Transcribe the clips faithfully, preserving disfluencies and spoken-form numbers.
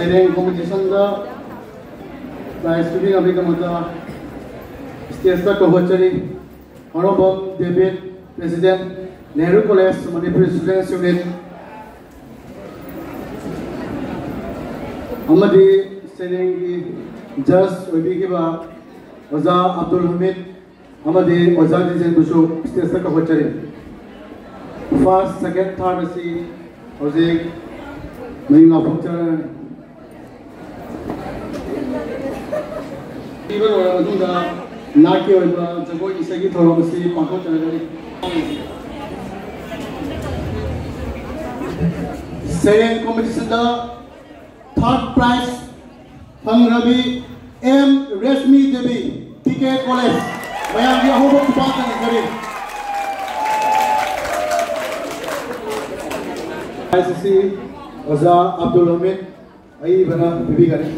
ꯁꯩꯔꯦꯡ ꯀꯣꯝꯄꯤꯇꯤꯁꯟꯗ ꯄ꯭ꯔꯥꯏꯖ ꯄꯤꯕꯤꯅꯕꯒꯤꯗꯃꯛꯇ ꯁ꯭ꯇꯦꯖꯇ ꯀꯧꯈꯠꯆꯔꯤ꯫ ꯍꯔꯥꯎꯕꯝ ꯗꯦꯕꯤꯠ, president, Nehru college, Manipur students unit, ꯑꯃꯗꯤ ꯁꯩꯔꯦꯡꯒꯤ ꯖꯖ ꯑꯣꯏꯕꯤꯈꯤꯕ ꯑꯣꯖꯥ ꯑꯕꯗꯨꯜ ꯍꯃꯤꯗ ꯑꯃꯗꯤ ꯑꯣꯖꯥ ꯖꯤꯖꯦꯟꯕꯨꯁꯨ ꯁ꯭ꯇꯦꯖꯇ ꯀꯧꯈꯠꯆꯔꯤ꯫ ꯐꯥꯔꯁ, ꯁꯦꯀꯦꯟ, ꯊꯥꯔꯗ ꯑꯁꯤ ꯍꯧꯖꯤꯛ ꯃꯌꯨꯝ ꯂꯥꯎꯊꯣꯛꯆꯔꯅꯤ꯫ ꯄꯤꯕ ꯂꯣꯏꯔꯕ ꯃꯇꯨꯡꯗ ꯅꯥꯠꯀꯤ ꯑꯣꯏꯕ ꯖꯒꯣꯏ ꯏꯁꯩꯒꯤ ꯊꯧꯔꯝ ꯑꯁꯤ ꯄꯥꯡꯊꯣꯛꯆꯔꯒꯅꯤ꯫ ꯁꯩꯔꯦꯡ ꯀꯣꯝꯄꯤꯇꯤꯁꯟꯗ ꯊꯥꯔꯗ ꯄ꯭ꯔꯥꯏꯖ ꯐꯪꯂꯕꯤ M Reshmi Devi, T K college, ꯃꯌꯥꯝꯒꯤ ꯑꯍꯧꯕ ꯈꯨꯄꯥꯛ ꯀꯟꯅꯤꯡꯖꯔꯤ꯫ ꯄ꯭ꯔꯥꯏꯖ ꯑꯁꯤ ꯑꯣꯖꯥ ꯑꯕꯗꯨꯜ ꯍꯃꯤꯗ ꯑꯏꯕꯅ ꯄꯤꯕꯤꯒꯅꯤ꯫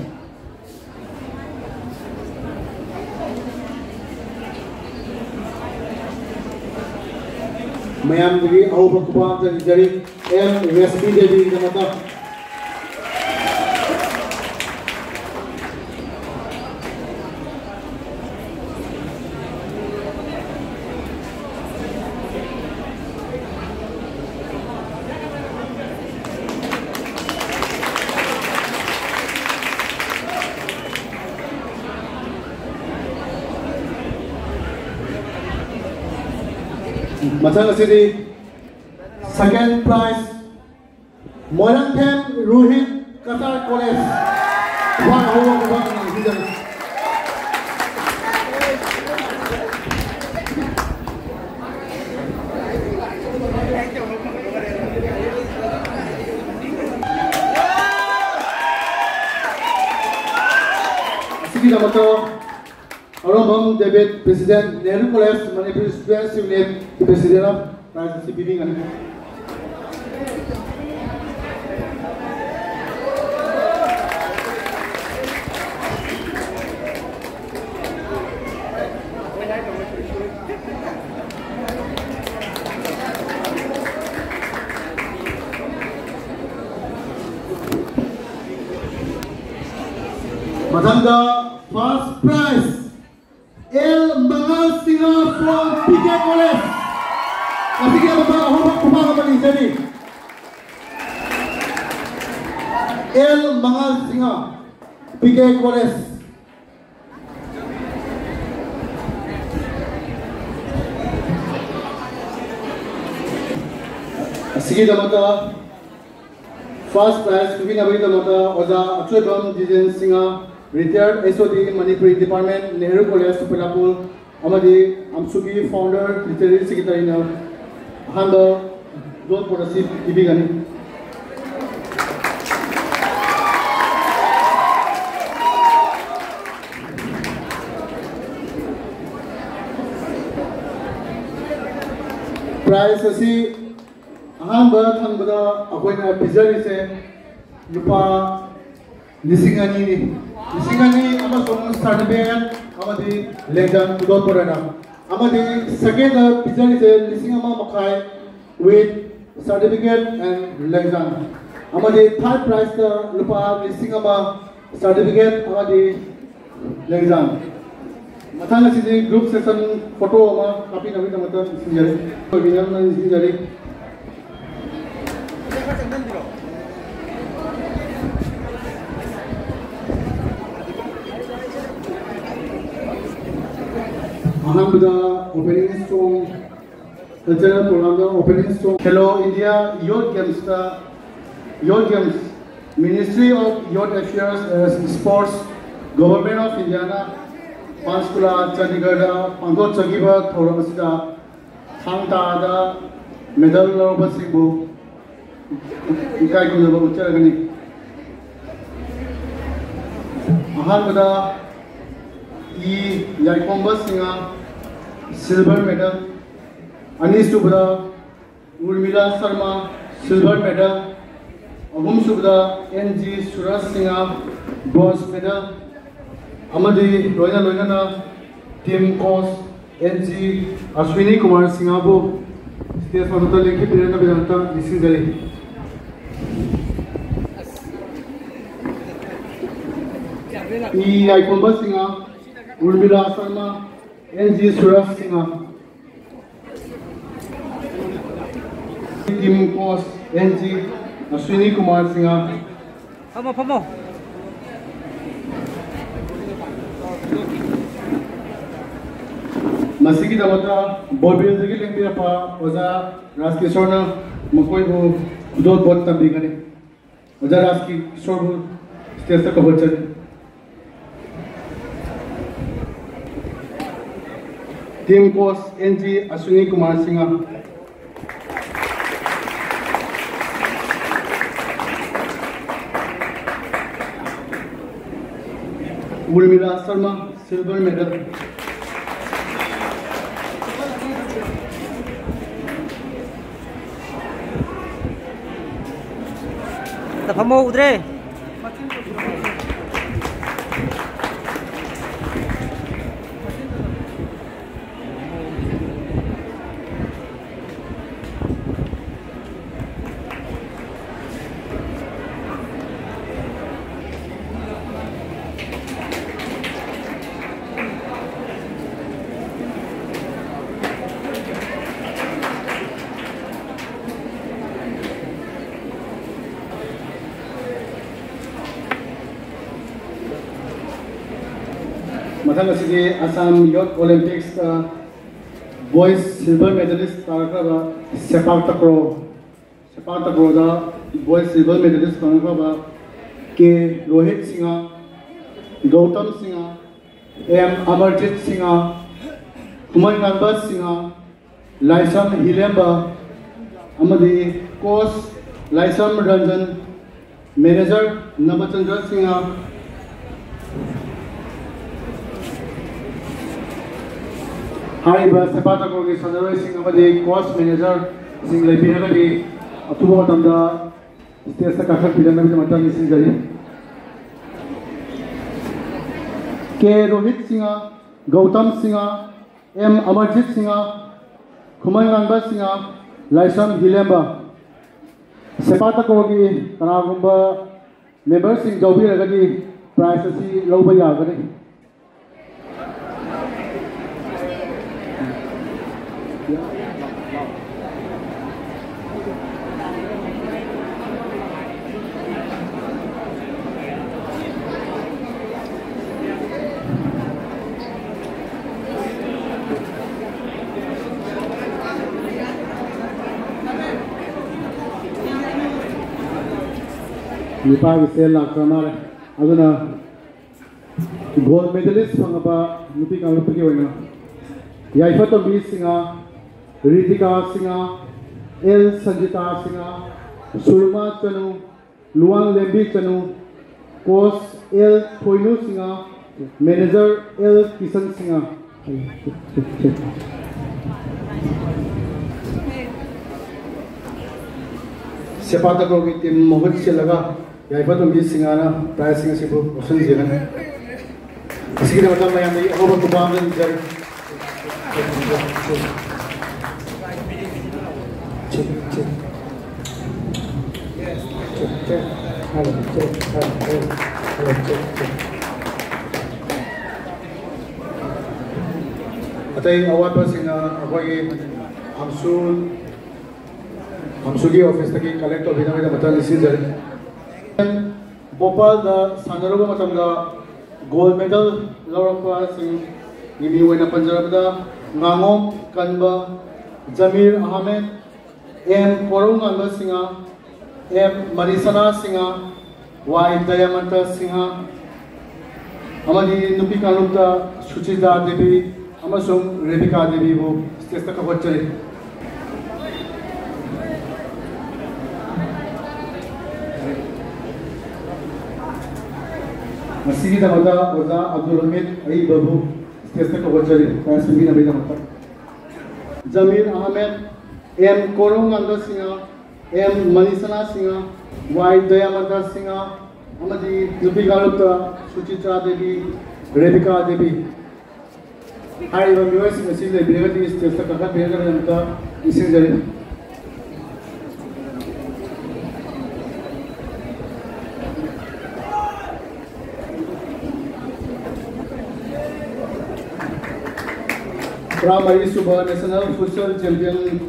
ꯃꯌꯥꯝꯗꯒꯤ ꯑꯍꯧꯕ ꯈꯨꯄꯥꯛ ꯑꯝꯇ ꯅꯤꯖꯔꯤ, ꯑꯦꯝ ꯔꯦꯁꯃꯤ ꯗꯦꯕꯤꯒꯤꯗꯃꯛꯇ꯫ ꯃꯊꯪ ꯑꯁꯤꯗꯤ ꯁꯦꯀꯦꯟ ꯄ꯭ꯔꯥꯏꯖ, ꯃꯣꯏꯔꯥꯡꯊꯦꯝ ꯔꯨꯍꯤꯠ, ꯀꯇꯥꯔ ꯀꯣꯂꯦꯖ꯫ ꯈꯨꯄꯥꯛ ꯑꯍꯧꯕ ꯈꯨꯄꯥꯛ ꯀꯟꯅ ꯅꯤꯖꯔꯤ꯫ ꯑꯁꯤꯒꯤꯗꯃꯛꯇ ꯑꯔꯣꯝꯕꯝ ꯗꯦꯕꯤꯠ, president, Nehru college, Manipur students ꯌꯨꯅꯤꯌꯟꯒꯤ ꯄ꯭ꯔꯦꯁꯤꯗꯦꯟꯠꯅ ꯄ꯭ꯔꯥꯏꯖ ꯑꯁꯤ ꯄꯤꯕꯤꯒꯅꯤ꯫ ꯃꯊꯪꯗ first prize, L Mangal Singh from P K college. ꯉꯁꯤꯒꯤ ꯑꯃꯃꯝ ꯑꯍꯨꯝꯃꯛ ꯈꯨꯄꯥꯛ ꯑꯃ ꯅꯤꯖꯔꯤ꯫ L Mangal Singh, P K college. ꯑꯁꯤꯒꯤꯗꯃꯛꯇ first prize ꯄꯤꯕꯤꯅꯕꯒꯤꯗꯃꯛꯇ ꯑꯣꯖꯥ ꯑꯆꯣꯏꯕꯝ Jiten Singh, retired H O D, Manipuri Department, Nehru College, ꯄꯣꯏꯂꯥꯄꯨꯜ, ꯑꯃꯗꯤ ꯑꯝꯁꯨꯒꯤ founder, literary secretaryꯅ ꯑꯍꯥꯟꯕ ꯌꯣꯠ ꯄꯣꯠ ꯑꯁꯤ ꯄꯤꯕꯤꯒꯅꯤ꯫ Prize ꯑꯁꯤ ꯑꯍꯥꯟꯕ ꯊꯪꯕꯗ ꯑꯩꯈꯣꯏꯅ ꯄꯤꯖꯔꯤꯁꯦ ꯂꯨꯄꯥ ꯂꯤꯁꯤꯡ ꯑꯅꯤꯅꯤ꯫ ꯂꯤꯁꯤꯡ ꯑꯅꯤ ꯑꯃꯁꯨꯡ certificate ꯑꯃꯗꯤ ꯂꯦꯡꯖꯥꯟ ꯈꯨꯗꯣꯜꯄꯣꯠ ꯑꯣꯏꯅ꯫ ꯑꯃꯗꯤ secondꯗ ꯄꯤꯖꯔꯤꯁꯦ ꯂꯤꯁꯤꯡ ꯑꯃ ꯃꯈꯥꯏ with certificate and ꯂꯦꯡꯖꯥꯟ꯫ ꯑꯃꯗꯤ third prizeꯇ ꯂꯨꯄꯥ ꯂꯤꯁꯤꯡ ꯑꯃ certificate ꯑꯃꯗꯤ ꯂꯦꯡꯖꯥꯟ꯫ ꯃꯊꯪ ꯑꯁꯤꯗꯤ group session photo ꯑꯃ ꯀꯥꯞꯄꯤꯅꯕꯒꯤꯗꯃꯛꯇ ꯅꯤꯡꯁꯤꯡꯖꯔꯤ꯫ ꯑꯣꯏꯕꯤꯅꯕ ꯅꯤꯡꯁꯤꯡꯖꯔꯤ꯫ ꯑꯍꯥꯟꯕꯗ opening song, cultural programꯗ opening song, Khelo India Youth Gamesꯇ, Youth Games, Ministry of Youth Affairs and Sports, Government of Indiaꯅ Panchkula, Chandigarhꯗ ꯄꯥꯡꯊꯣꯛꯆꯈꯤꯕ ꯊꯧꯔꯝ ꯑꯁꯤꯗ ꯊꯥꯡ ꯇꯥꯗ medal ꯂꯧꯔꯕꯁꯤꯡꯕꯨ ꯏꯀꯥꯏ ꯈꯨꯝꯅꯕ ꯎꯠꯆꯔꯒꯅꯤ꯫ ꯑꯍꯥꯟꯕꯗ E Yaikhomba Singh, silver medal꯫ ꯑꯅꯤꯁꯨꯕꯗ ꯎꯔꯃꯤꯂꯥ ꯁꯔꯃ, silver medal꯫ ꯑꯍꯨꯝꯁꯨꯕꯗ N G Suraj Singh, bronze medal꯫ ꯑꯃꯗꯤ ꯂꯣꯏꯅ ꯂꯣꯏꯅꯅ team coach N G Ashwini Kumar ꯁꯤꯡꯍꯕꯨ stage ꯃꯊꯛꯇ ꯂꯦꯡꯈꯠꯄꯤꯔꯛꯅꯕꯒꯤꯗꯃꯛꯇ ꯅꯤꯡꯁꯤꯡꯖꯔꯤ꯫ E Yaikhomba Singh, Urmila Sharma, N G Suraj Singh. Team coach N G Ashwini Kumar Singh. ꯐꯝꯃꯣ, ꯐꯝꯃꯣ꯫ ꯃꯁꯤꯒꯤꯗꯃꯛꯇ ꯕꯣꯔꯕꯤꯜꯗꯒꯤ ꯂꯦꯡꯕꯤꯔꯛꯄ ꯑꯣꯖꯥ ꯔꯥꯖꯀꯤꯁꯣꯔꯅ ꯃꯈꯣꯏꯕꯨ ꯈꯨꯗꯣꯜꯄꯣꯠ ꯇꯝꯕꯤꯒꯅꯤ꯫ ꯑꯣꯖꯥ ꯔꯥꯖꯀꯤꯁꯣꯔꯕꯨ stageꯇ ꯀꯧꯈꯠꯆꯔꯤ꯫ Team coach N G Ashwini Kumar Singh. Urmila Sharma, silver medal꯫ ꯑꯝꯇ ꯐꯝꯍꯧꯗ꯭ꯔꯦ꯫ ꯃꯊꯪ ꯑꯁꯤꯗꯤ ꯑꯁꯥꯝ Youth Olympicsꯇ boys silver medalist ꯇꯥꯔꯛꯈ꯭ꯔꯕ ꯁꯦꯄꯥꯛ ꯇꯀ꯭ꯔꯣ, ꯁꯦꯄꯥꯛ ꯇꯀ꯭ꯔꯣꯗ boys silver medalist ꯐꯪꯈ꯭ꯔꯕ ꯀꯦ ꯔꯣꯍꯤꯠ ꯁꯤꯡꯍ, ꯒꯧꯇꯝ ꯁꯤꯡꯍ, ꯑꯦꯝ ꯑꯃꯔꯖꯤꯠ ꯁꯤꯡꯍ, ꯈꯨꯃꯟ ꯉꯥꯟꯕ ꯁꯤꯡꯍ, ꯂꯥꯏꯁ꯭ꯔꯝ ꯍꯤꯂꯦꯝꯕ ꯑꯃꯗꯤ coach ꯂꯥꯏꯁ꯭ꯔꯝ ꯔꯟꯖꯟ, manager ꯅꯕꯆꯟꯗ꯭ꯔ ꯁꯤꯡꯍ꯫ ꯍꯥꯏꯔꯤꯕ ꯁꯦꯄꯥꯛ ꯇꯀ꯭ꯔꯣꯒꯤ ꯁꯥꯟꯅꯔꯣꯏꯁꯤꯡ ꯑꯃꯗꯤ coach managerꯁꯤꯡ ꯂꯩꯕꯤꯔꯒꯗꯤ ꯑꯊꯨꯕ ꯃꯇꯝꯗ stageꯇ ꯀꯥꯈꯠꯄꯤꯔꯛꯅꯕꯒꯤꯗꯃꯛꯇ ꯅꯤꯡꯁꯤꯡꯖꯔꯤ꯫ ꯀꯦ ꯔꯣꯍꯤꯠ ꯁꯤꯡꯍ, ꯒꯧꯇꯝ ꯁꯤꯡꯍ, ꯑꯦꯝ ꯑꯃꯔꯖꯤꯠ ꯁꯤꯡꯍ, ꯈꯨꯃꯟ ꯉꯥꯟꯕ ꯁꯤꯡꯍ, ꯂꯥꯏꯁ꯭ꯔꯝ ꯍꯤꯂꯦꯝꯕ꯫ ꯁꯦꯄꯥꯛ ꯇꯀ꯭ꯔꯣꯒꯤ ꯀꯅꯥꯒꯨꯝꯕ memberꯁꯤꯡ ꯌꯥꯎꯕꯤꯔꯒꯗꯤ Prize ꯑꯁꯤ ꯂꯧꯕ ꯌꯥꯒꯅꯤ꯫ ꯅꯤꯄꯥꯒꯤꯁꯦ ꯂꯥꯛꯇ꯭ꯔ ꯃꯥꯜꯂꯦ꯫ ꯑꯗꯨꯅ gold medalist ꯐꯪꯉꯕ ꯅꯨꯄꯤ ꯀꯥꯡꯂꯨꯞꯇꯒꯤ ꯑꯣꯏꯅ Yaipha Tombi Singh, Ritika Singh, L Sanjita Singh, Surma Chanu, Luwang Lembi Chanu, coach L Thoinu Singh, manager L Kishan Singh. Sepak ꯇꯀ꯭ꯔꯣꯒꯤ team ꯃꯍꯨꯠ ꯁꯤꯜꯂꯒ ꯌꯥꯏꯐ ꯇꯣꯝꯕꯤ ꯁꯤꯡꯍꯅ prizeꯁꯤꯡ ꯑꯁꯤꯕꯨ ꯂꯧꯁꯤꯟꯖꯒꯅꯤ꯫ ꯑꯁꯤꯒꯤꯗꯃꯛꯇ ꯃꯌꯥꯝꯗꯒꯤ ꯑꯍꯧꯕ ꯈꯨꯕꯥꯛ ꯑꯃ ꯅꯤꯖꯔꯤ꯫ ꯑꯇꯩ ꯑꯋꯥꯠꯄꯁꯤꯡꯅ ꯑꯩꯈꯣꯏꯒꯤ ꯑꯝꯁꯨ, ꯑꯝꯁꯨꯒꯤ officeꯇꯒꯤ collect ꯇꯧꯕꯤꯅꯕꯒꯤꯗꯃꯛꯇ ꯅꯤꯡꯁꯤꯡꯖꯔꯤ꯫ ꯚꯣꯄꯥꯜꯗ ꯁꯥꯟꯅꯔꯨꯕ ꯃꯇꯝꯗ gold medal ꯂꯧꯔꯛꯄꯁꯤꯡꯒꯤ ꯃꯤꯡ ꯑꯣꯏꯅ ꯄꯟꯖꯔꯕꯗ, ꯉꯥꯉꯣꯝ ꯀꯟꯕ, ꯖꯃꯤꯔ Ahmed, M Koraunganba Singh, M Manisana Singh, Y Dayamanta Singh, ꯑꯃꯗꯤ ꯅꯨꯄꯤ ꯀꯥꯡꯂꯨꯞꯇ ꯁꯨꯆꯤꯇꯥ ꯗꯦꯕꯤ ꯑꯃꯁꯨꯡ ꯔꯦꯕꯤꯀꯥ ꯗꯦꯕꯤꯕꯨ stageꯇ ꯀꯧꯈꯠꯆꯔꯤ꯫ ꯃꯁꯤꯒꯤꯗꯃꯛꯇ ꯑꯣꯖꯥ ꯑꯕꯗꯨꯜ ꯍꯃꯤꯗ ꯑꯏꯕꯕꯨ stageꯇ ꯀꯧꯈꯠꯆꯔꯤ, prize ꯄꯤꯕꯤꯅꯕꯒꯤꯗꯃꯛꯇ꯫ Jamir Ahmed, M Koraunganba Singh, M Manisana Singh, Y Dayamanta Singh, ꯑꯃꯗꯤ ꯅꯨꯄꯤ ꯀꯥꯡꯂꯨꯞꯇ ꯁꯨꯆꯤꯇ꯭ꯔꯥ ꯗꯦꯕꯤ, ꯔꯦꯕꯤꯀꯥ ꯗꯦꯕꯤ꯫ ꯍꯥꯏꯔꯤꯕ ꯃꯤꯑꯣꯏꯁꯤꯡ ꯑꯁꯤ ꯂꯩꯕꯤꯔꯒꯗꯤ stageꯇ ꯀꯥꯈꯠꯄꯤꯔꯛꯅꯕꯒꯤꯗꯃꯛꯇ ꯅꯤꯡꯁꯤꯡꯖꯔꯤ꯫ ꯇꯔꯥꯃꯔꯤ ꯁꯨꯕ National Futsal Champion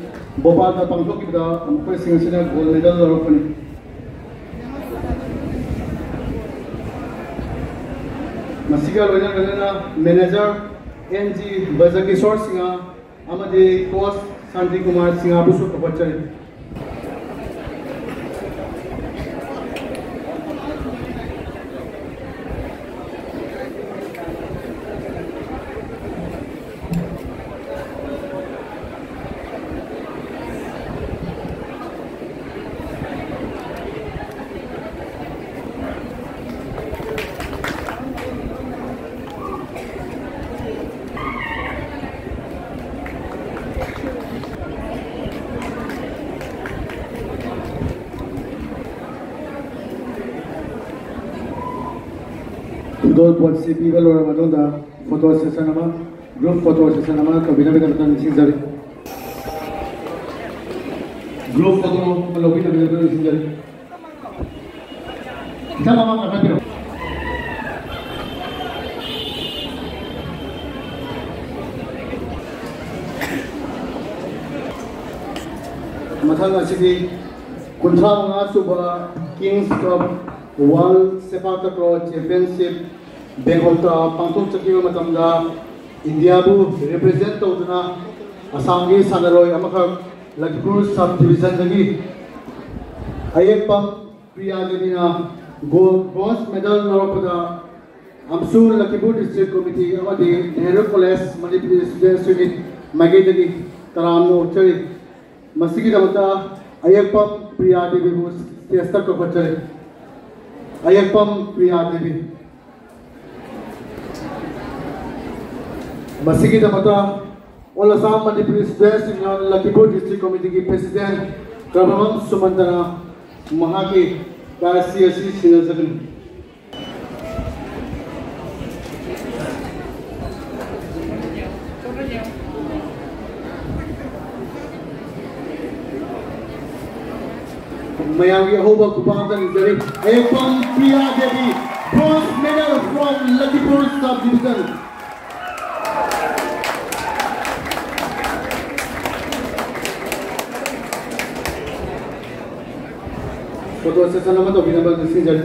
ꯚꯣꯄꯥꯜꯗ ꯄꯥꯡꯊꯣꯛꯈꯤꯕꯗ ꯃꯈꯣꯏꯁꯤꯡ ꯑꯁꯤꯅ gold medal ꯂꯧꯔꯛꯄꯅꯤ꯫ ꯃꯁꯤꯒ ꯂꯣꯏꯅ ꯂꯣꯏꯅꯅ manager N G ꯕꯖꯀꯤꯁꯣꯔ ꯁꯤꯡꯍ ꯑꯃꯗꯤ coach ꯁꯥꯟꯇꯤ ꯀꯨꯃꯥꯔ ꯁꯤꯡꯍꯕꯨꯁꯨ ꯀꯧꯈꯠꯆꯔꯤ꯫ ꯈꯨꯗꯣꯜꯄꯣꯠꯁꯤ ꯄꯤꯕ ꯂꯣꯏꯔꯕ ꯃꯇꯨꯡꯗ photo session ꯑꯃ, group photo session ꯑꯃ ꯇꯧꯕꯤꯅꯕꯒꯤꯗꯃꯛꯇ ꯅꯤꯡꯁꯤꯡꯖꯔꯤ꯫ Group photo ꯑꯃ ꯂꯧꯕꯤꯅꯕꯒꯤꯗꯃꯛꯇ ꯅꯤꯡꯁꯤꯡꯖꯔꯤ꯫ ꯈꯤꯇꯪ ꯃꯃꯥꯡ ꯀꯥꯈꯠꯄꯤꯔꯣ꯫ ꯃꯊꯪ ꯑꯁꯤꯗꯤ ꯀꯨꯟꯊ꯭ꯔꯥ ꯃꯉꯥ ꯁꯨꯕ Kings Cup World ꯁꯦꯄꯥꯛ ꯇꯀ꯭ꯔꯣ Championship ꯕꯦꯡꯀꯣꯛꯇ ꯄꯥꯡꯊꯣꯛꯆꯈꯤꯕ ꯃꯇꯝꯗ ꯏꯟꯗꯤꯌꯥꯕꯨ represent ꯇꯧꯗꯨꯅ ꯑꯁꯥꯝꯒꯤ ꯁꯥꯟꯅꯔꯣꯏ ꯑꯃꯈꯛ ꯂꯈꯤꯄꯨꯔ sub divisionꯗꯒꯤ ꯑꯌꯦꯛꯄꯝ Priya ꯗꯦꯕꯤꯅ gold, bronze medal ꯂꯧꯔꯛꯄꯗ ꯑꯝꯁꯨ ꯂꯈꯤꯄꯨꯔ District Committee ꯑꯃꯗꯤ Nehru College Manipuri Students Unit ꯃꯥꯏꯀꯩꯗꯒꯤ ꯇꯔꯥꯝꯅ ꯑꯣꯛꯆꯔꯤ꯫ ꯃꯁꯤꯒꯤꯗꯃꯛꯇ ꯑꯌꯦꯛꯄꯝ Priya ꯗꯦꯕꯤꯕꯨ stageꯇ ꯀꯧꯈꯠꯆꯔꯤ꯫ ꯑꯌꯦꯛꯄꯝ Priya Devi. ꯃꯁꯤꯒꯤꯗꯃꯛꯇ All Assam Manipuri Students Union ꯂꯈꯤꯄꯨꯔ District Committeeꯒꯤ President ꯀ꯭ꯔꯕꯃꯝ ꯁꯨꯃꯟꯇꯅ ꯃꯍꯥꯛꯀꯤ ꯀꯥꯔꯁꯤ ꯑꯁꯤ ꯁꯤꯟꯅꯖꯒꯅꯤ꯫ ꯃꯌꯥꯝꯒꯤ ꯑꯍꯧꯕ ꯈꯨꯄꯥꯛ ꯑꯝꯇ ꯅꯤꯖꯔꯤ꯫ ꯑꯌꯦꯛꯄꯝ Priya Devi, bronze medal from Lakhipur sub division꯫ Photo session ꯑꯃ ꯇꯧꯕꯤꯅꯕ ꯅꯤꯡꯁꯤꯡꯖꯔꯤ꯫